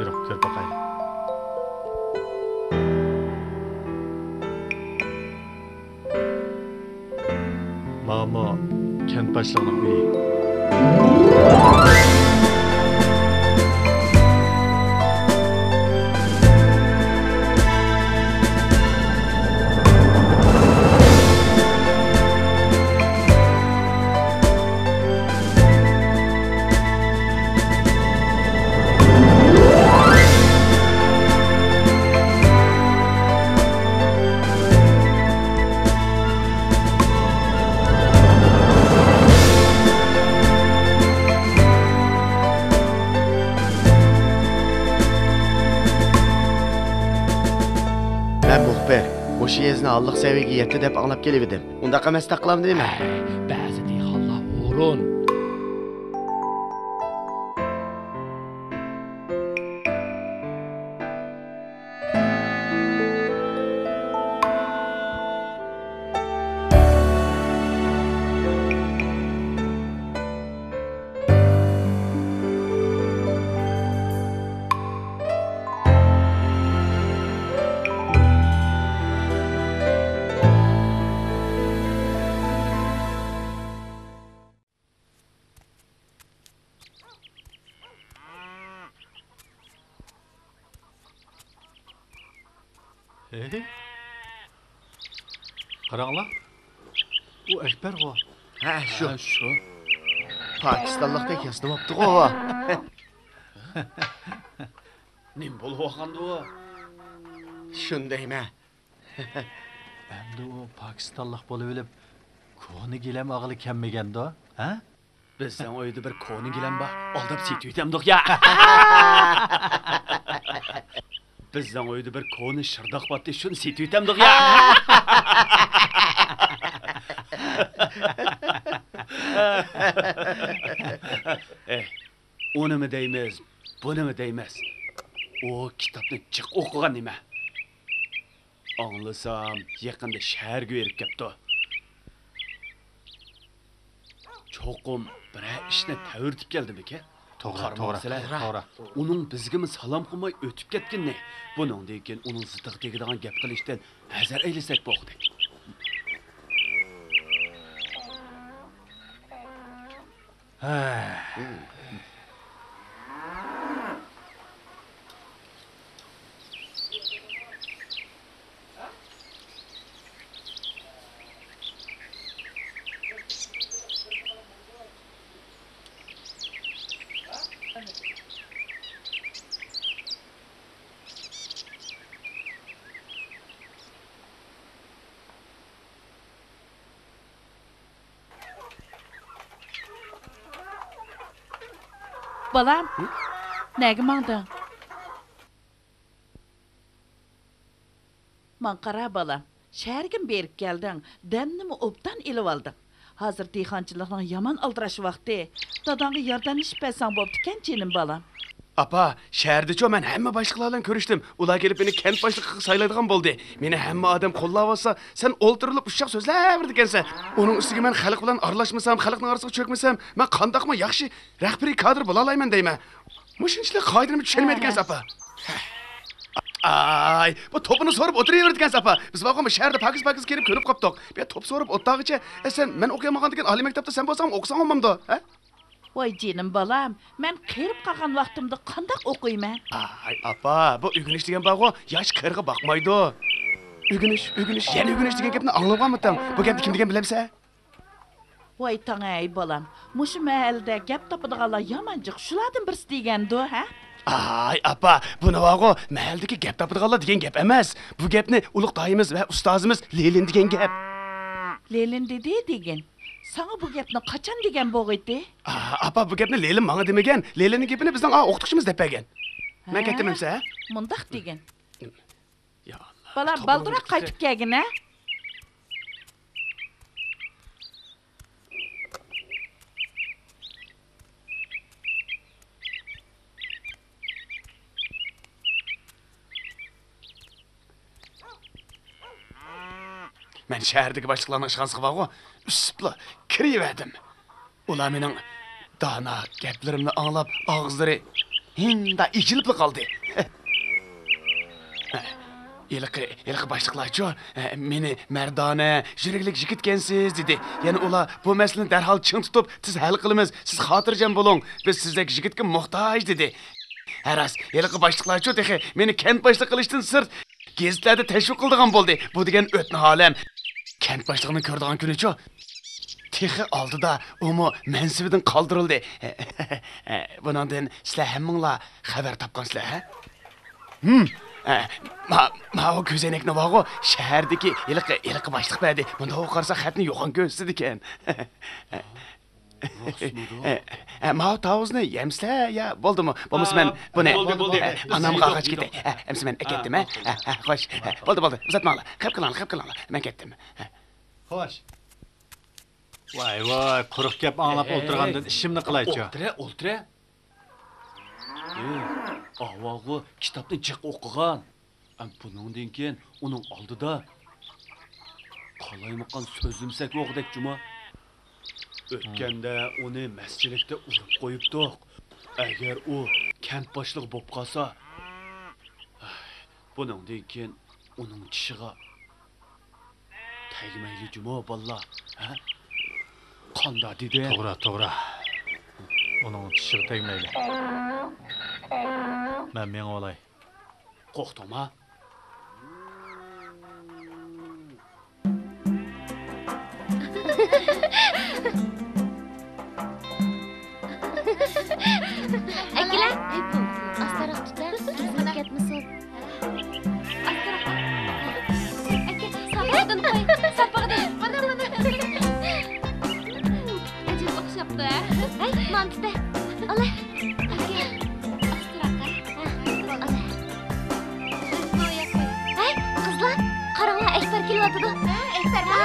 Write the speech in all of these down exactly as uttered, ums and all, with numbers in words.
كۆرۈپ باقايلى. ماۋۇ كەنت باشلىقىنىڭ ئۆيى. مەن مۇخبىر، مۇشۇ يېزىنى ھاللىق سەۋىيەگە يەتتى دەپ ئاڭلاپ كېلىۋىدىم. ئۇنداق ئەمەس، تاقلامدىمەن. بەزى دېھقانلار ھۇرۇن. ھەي، قاراڭلار، ئۇ ئەكبەرغۇ. ھە، شۇ. ھە، شۇ. پاكىستانلىقتەك ياسىنىۋاپتىغۇ. نېمە بولۇۋالغاندۇ؟ شۇندايمەن. ئەمدى ئۇ پاكىستانلىق بولۇۋېلىپ، كونا گىلەم ئاغىلى كەممىگەندۇ، ھە؟ بىزنىڭ ئۆيدە بىر كونا گىلەم بار، ئالداپ سېتىۋېتەمدۇق يا؟ بىزنىڭ ئۆيدە بىر كونا شىرداق بارتى، شۇنى سېتىۋېتەمدۇق يا؟ ئۇنىمۇ دەيمىز، بۇنىمۇ دەيمىز. ئۇ كىتابنى جىق ئوقۇغان نېمە؟ ئاڭلىسام، يېقىندا شەھەرگە بېرىپ كەپتۇ. چوقۇم بىرەر ئىشنى تەۋرىتىپ كەلدىمىكىن؟ توغرا، توغرا، توغرا. ئۇنىڭ بىزگىمۇ سالام قىلماي ئۆتۈپ كەتكىنىنى، بۇنىڭدىن كېيىن ئۇنىڭ زىتىغا تېگىدىغان گەپ قىلىشتىن ھەزەر ئەيلىسەك بولغۇدەك. بالام، نەگە ماڭدىڭ؟ ماڭا قارا، بالام. شەھەرگىمۇ بېرىپ كەلدىڭ، دەمنىمۇ ئوبدان ئېلىۋالدىڭ. ھازىر دېھقانچىلىقنىڭ يامان ئالدىراش ۋاقتى. داداڭغا ياردەملىشىپ بەرسەڭ بوپتىكەن، جېنىم بالام. ئاپا، شەھەردىچۇ مەن ھەممە باشلىقلار بىلەن كۆرۈشتۈم. ئۇلار كېلىپ مېنى كەنت باشلىقىغا سايلايدىغان بولدى. مېنى ھەممە ئادەم قوللاۋاتسا، سەن ئولتۇرۇلۇپ ئۇششاق سۆزلەۋېرىدىكەنسەن. ئۇنىڭ ئۈستىگە مەن خەلق بىلەن ئارىلاشمىسام، خەلقنىڭ ئارىسىغا چۆكمىسەم، مەن قانداقمۇ ياخشى رەھبىرىي كادىر بولالايمەن دەيمەن. مۇشۇنچىلىك قائىدىنىمۇ چۈشەنمەيدىكەنسىز، ئاپا. ئاي، بۇ توپىنى سوراپ ئولتۇرۇۋېرىدىكەنسىز، ئاپا. بىز بارغۇ، شەھەردە پاكىز-پاكىز كىرىپ كۆنۈپ قاپتۇق. بۇ توپ سوراپ ئولتۇرغىچە، ئە، سەن، مەن ئوقۇيالمىغاندىكىن، ئالىي مەكتەپتە سەن بولساڭ ئوقۇساڭ بولمامدۇ، ھە؟ ۋاي جېنىم بالام، مەن قېرىپ قالغان ۋاقتىمدا قانداق ئوقۇيمەن؟ ئاي، ئاپا، بۇ ئۆگىنىش دېگەن بارغۇ، ياش قېرىغا باقمايدۇ. ئۆگىنىش، ئۆگىنىش، يەنە ئۆگىنىش دېگەن گەپنى ئاڭلىغانمىتىڭ؟ بۇ گەپنى كىم دېگەن بىلەمسەن؟ ۋاي تاڭاي بالام، مۇشۇ مەھەللىدە گەپ تاپىدىغانلار يامان جىق، شۇلاردىن بىرسى دېگەندۇ، ھە؟ ئاي ئاپا، بۇنى بارغۇ، مەھەللىدىكى گەپ تاپىدىغانلار دېگەن گەپ ئەمەس. بۇ گەپنى ئۇلۇغ داھىيىمىز ۋە ئۇستازىمىز لېنىن دېگەن گەپ. لېنىن دېدى دېگىن. ساڭا بۇ گەپنى قاچان دېگەن بولغىيتتى؟ ئا، ئاپا، بۇ گەپنى لېنىن ماڭا دېمىگەن. لېنىننىڭ گېپىنى بىزنىڭ ئا ئوقۇتقۇچىمىز دەپ بەرگەن. مەن ھە؟ كەتتىم ئەمسە، ھە؟ مۇنداق دېگىن. يا ئاللا، بالام، بالدۇرراق قايتىپ كەلگىن، ھە؟ مەن شەھەردىكى باشلىقلارنىڭ ئىشخانىسىغا بارغۇ، ئۈسۈپلا كىرىۋەردىم. ئۇلار مېنىڭ دانا گەپلىرىمنى ئاڭلاپ، ئاغزىلىرى ھىنداق ئېچىلىپلا قالدى. ھېلىقى، ھېلىقى باشلىقلارچۇ، مېنى مەردانە، يۈرەكلىك يىگىتكەنسىز دېدى. يەنە ئۇلار بۇ مەسىلىنى دەرھال چىڭ تۇتۇپ، تېز ھەل قىلىمىز، سىز خاتىرجەم بولۇڭ، بىز سىزدەك يىگىتكە موھتاج دېدى. ھە راست، ھېلىقى باشلىقلارچۇ تېخى مېنى كەنت باشلىقى قىلىشتىن سىرت، گېزىتلەردە تەشۋىق قىلىدىغان بولدى. بۇ دېگەن ئۆتنە ئالەم. كەنت باشلىقىنى كۆرىدىغان كۈنىچۇ؟ تېخى ئالدىدا، ئۇمۇ مەنسىپىدىن قالدۇرۇلدى. بۇنىڭدىن سىلەر ھەممىڭلار خەۋەر تاپقانسىلەر، ھە؟ ھىم. ئە، ما-، ماۋۇ كۆزەينەكنى بارغۇ، شەھەردىكى ھېلىقى، ھېلىقى باشلىق بەردى. مۇنداققۇ قارىسا خەتنى يوغان كۆرسىتىدىكەن. ئە، ئە، ماۋۇ تاۋۇزنى يەمسىلە يا بولدىمۇ؟ بولمىسا مەن بۇنى، بولدى، بولدى. ئە، ئانامغا ئاغاچ كېتەي. ئە، ئەمسە مەن ئەكەتتىم، ھە؟ ئە، ئە، خوش. ئە، بولدى، بولدى. ئۇزاتماڭلار. خەپ قىلىڭلار، خەپ قىلىڭلار. مەن كەتتىم. ھە. خوش. ۋاي، ۋاي، قۇرۇق گەپ ئاڭلاپ ئولتۇرغاندىن ئىشىمنى قىلايچۇ. ئولتۇرە، ئولتۇرە. ئاۋۋالغۇ كىتابنى جىق ئوقۇغان. ئەم، بۇنىڭدىن كېيىن ئۇنىڭ ئالدىدا قالايمىقان سۆزلىمىسەك بولغۇدەك جۇما. ئۆتكەندە ئۇنى مەسچىتلىكتە ئۇرۇپ قويۇپتۇق. ئەگەر ئۇ كەنت باشلىقى بولۇپ قالسا، بۇنىڭدىن كېيىن ئۇنىڭ چىشىغا تەگمەيلى جۇمۇ بالىلار، ھە؟ قاندا دېدى؟ توغرا، توغرا. ئۇنىڭ چىشىغا تەگمەيلى. مەن مېڭىۋالاي. قورقتۇڭما؟ ئەكىلە، ئاستىراق تۇت، سىزىپ كەتمىسۇن. ئاستىراق. ئەكە، ساپىغىدىن قوي، ساپىغىدىن. مانا، مانا. ئەجەب ئوخشاپتۇ، ھە؟ ھەي، مانتىدە. ئالا. ئەكە، ئاستىراق، ھە؟ ئالا. ھەي، قىزلار، قاراڭلار، ئەكبەر كېلىۋاتىدۇ. ھە، ئەكبەرمۇ؟ ھە.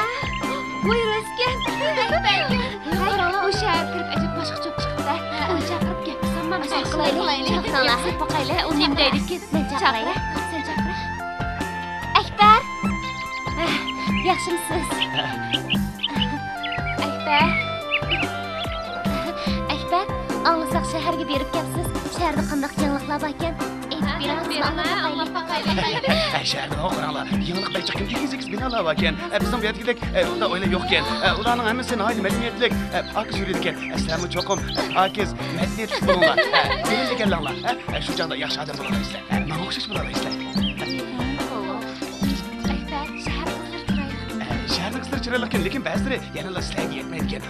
ۋوي، راستكەن. ئەكبەر. ھە، قاراڭلار، ئۇ شەھەرگە كىرىپ ئەجەپ باشقا چوپ چىقىپتۇ. ھە. ئۇنى چاقىرىپ گەپ قىلسام، مەن قىلايلى. چاقىرساڭلار. سىز باقايلى، ئۇ نېمە دەيدىكىن. مەن چاقىراي. سەن چاقىرا. ئەكبەر. ياخشىمسىز؟ ئەكبەر. ئەكبەر، ئاڭلىساق شەھەرگە بېرىپ كەپسىز. شەھەردە قانداق يېڭىلىقلار باركەن؟ ئېيتىپ بېرىڭ، بىز ئاڭلاپ باقايلى. ئە، شەھەردە بار قاراڭلار. يېڭىلىق بەك جىق كىمگە كېزىكسىز بىنالار باركەن. ئە، بىزنىڭ بۇ يەردىكىدەك، ئە، ئۇنداق ئۆيلەر يوقكەن. ئە، ئۇلارنىڭ ھەممىسى ناھايىتى مەدەنىيەتلىك، ئە، پاكىز يۈرىدىكەن. ئە، سىلەرمۇ چوقۇم، ئە، پاكىز، مەدەنىيەتلىك بولۇڭلار. ئە، ئۆيۈمدە كەللەڭلار. ئە، ئە، شۇ چاغدا ياخشى ئادەم بولالايسىلەر. ئە، ماڭا ئوخشاش بولالايسىلەر. ئەكبەر، شەھەر قىزلىرى چىرايلىق. ئە، شەھەرنىڭ قىزلىرى چىرايلىقكەن، لېكىن بەزىلىرى يەنىلا سىلەرگە يەتمەيدىكەن.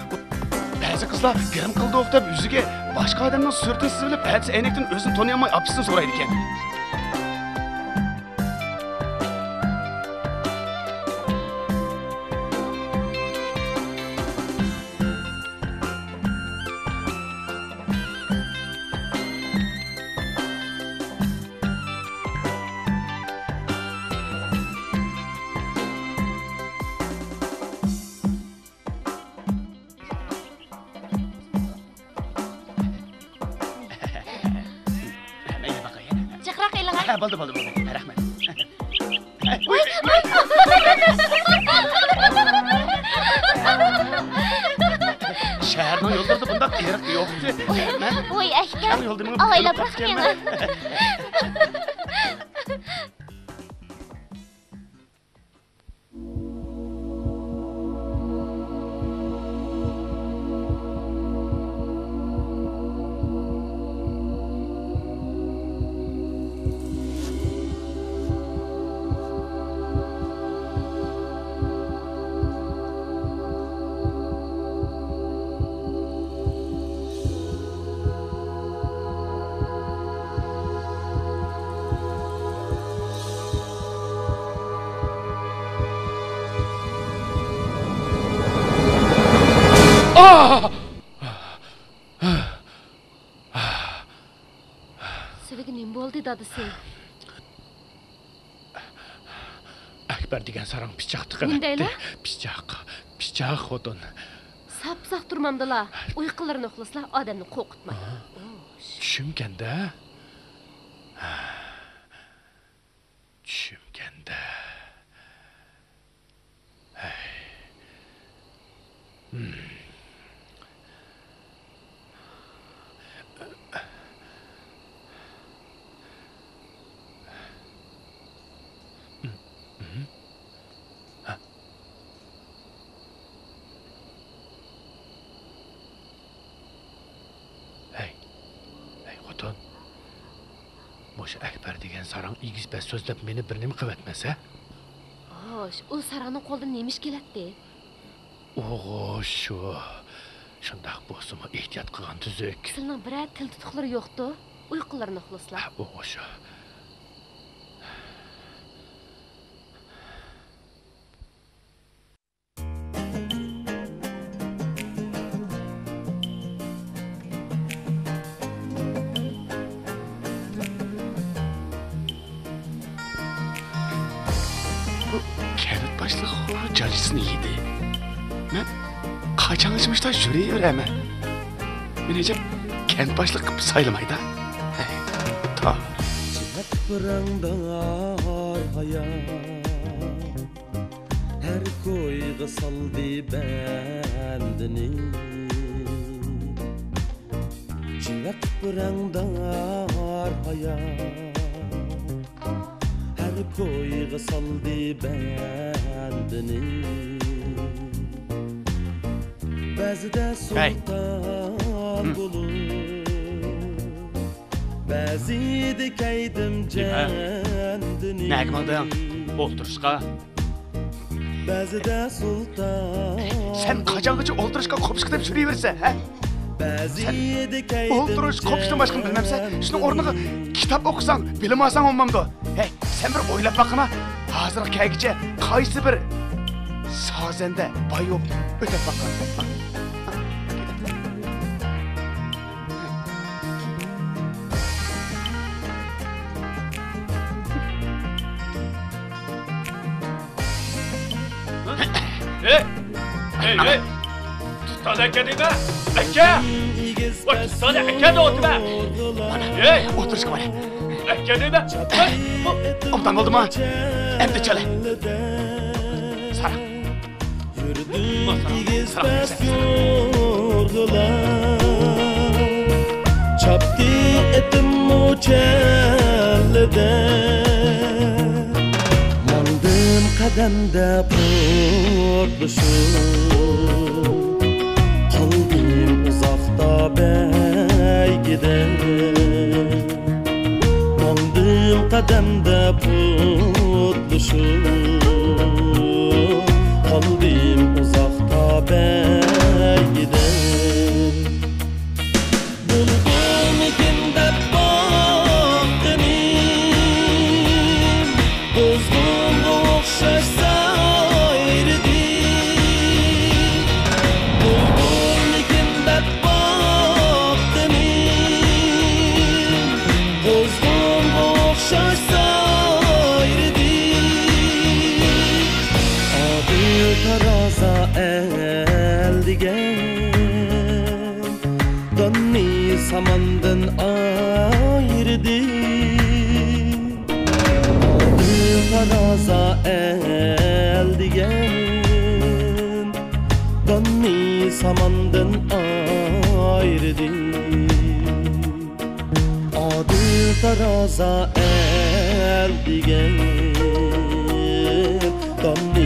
بەزى قىزلار گىرىم قىلدۇق دەپ يۈزىگە باشقا ئادەمنىڭ سۈرىتىنى سىزىۋېلىپ، ئەتىسى ئەينەكتىن ئۆزىنى تونۇيالماي ئاپىسىنى سورايدىكەن. مەيلى باقاي. جىقراق ئېلىڭە. ھە، بولدى، بولدى، بولدى. رەھمەت. ۋاي، ۋاي. شەھەرنىڭ يوللىرىدا بۇنداق ئېرىق يوقتى. مەن ۋاي، ئەكبەر. شەھەرنىڭ يولىدا مېڭىپ ئاۋايلاپ كېلىپ قاپتىكەنمەن. سىلىگە نېمە بولدى، دادىسى؟ ئەكبەر دېگەن ساراڭ پىچاق تىقىۋەتتى. نېمە دەيلا؟ پىچاق، پىچاق خوتۇن. ساپ-ساق تۇرمامدىلا، ئۇيقۇلىرىنى ئۇخلىسىلا ئادەمنى قورقۇتماي. ھە؟ ئوش. چۈشۈمكەن-دە. چۈشۈمكەن-دە. ھەي. ھىم. ھە؟ ھەي، ھەي خوتۇن، مۇشۇ ئەكبەر دېگەن ساراڭ ئېگىز-پەس سۆزلەپ مېنى بىر نېمە قىلىۋەتمەس، ھە؟ خوش، ئۇ ساراڭنىڭ قولىدىن نېمە ئىش كېلەتتى؟ ئوغۇش شۇ. شۇنداق بولسىمۇ ئېھتىيات قىلغان تۈزۈك. سىلىنىڭ بىرەر تىل تۇتۇقلىرى يوقتۇ؟ ئۇيقۇلىرىنى ئۇخلىسىلا. ھە، ئوغۇش شۇ. بۇ كەنت باشلىقى جاجىسىنى يېدى. مەن قاچانغىچە مۇشۇنداق يۈرۈۋېرەمەن؟ مېنى ئەجەب كەنت باشلىقى قىلىپ سايلىمايدا؟ ھەي، تا. جىمىق رەڭدار ھايات، ھەر كويغا سالدى بەندىنى. جىمىق رەڭدار ھايات، ھەر كويغا سالدى بەندىنى. بەزىدە ھەي. سۇلتان ھىم. بولۇپ، بەزىدە كەيدىم جەندىنى. نەگە ماڭدىڭ؟ ئولتۇرۇشقا. بەزىدە سۇلتان. سەن قاچانغىچە ئولتۇرۇشقا قوپۇشقا دەپ يۈرۈۋېرىسەن، ھە؟ سەن ئولتۇرۇش قوپۇشتىن باشقىنى بىلمەمسەن؟ شۇنىڭ ئورنىغا كىتاب ئوقۇساڭ، بىلىم ئالساڭ بولمامدۇ؟ ھەي، سەن بىر ئويلاپ باققىنا، ھازىرغا كەلگۈچە قايسى بىر سازەندە باي بولۇپ ئۆتۈپ باققان؟ ھەي! ھەي، ھەي! تۇتساڭ ئەكە دەيمەن! ئەكە! ۋاي، تۇتساڭ ئەكە دەۋاتىمەن! ھەي! ئولتۇرۇشقا بار. ئەكە دەيمەن! ۋاي! ئوبدان بولدىمۇ؟ ئەمدى چالە. ساراڭ. يۈردۈم ئېگىز پەس يورغىلار، چاپتى ئېتىممۇ چەللىدە. ماڭدىم قەدەمدە پۇتلىشىپ، قالدىم ئۇزاقتا بەيگىدە. ماڭدىم قەدەمدە پۇتلىشىپ، قالدىم ئۇزاقتا بەيگىدە. بۇلبۇلمىكىن دەپ باققىنىم، قۇزغۇنغا ئوخشاش سايرىدى. بۇلبۇلمىكىن دەپ باقتىمەن، قۇزغۇنغا ئوخشاش سايرىدى. ئادىل تارازا ئەل دېگەن داننى ساماندىن ئايرىدى. ئادىل تارازا ئەل دېگەن داننى ساماندىن ئايرىدى. ئادىل تارازا ئەل دېگەن داننى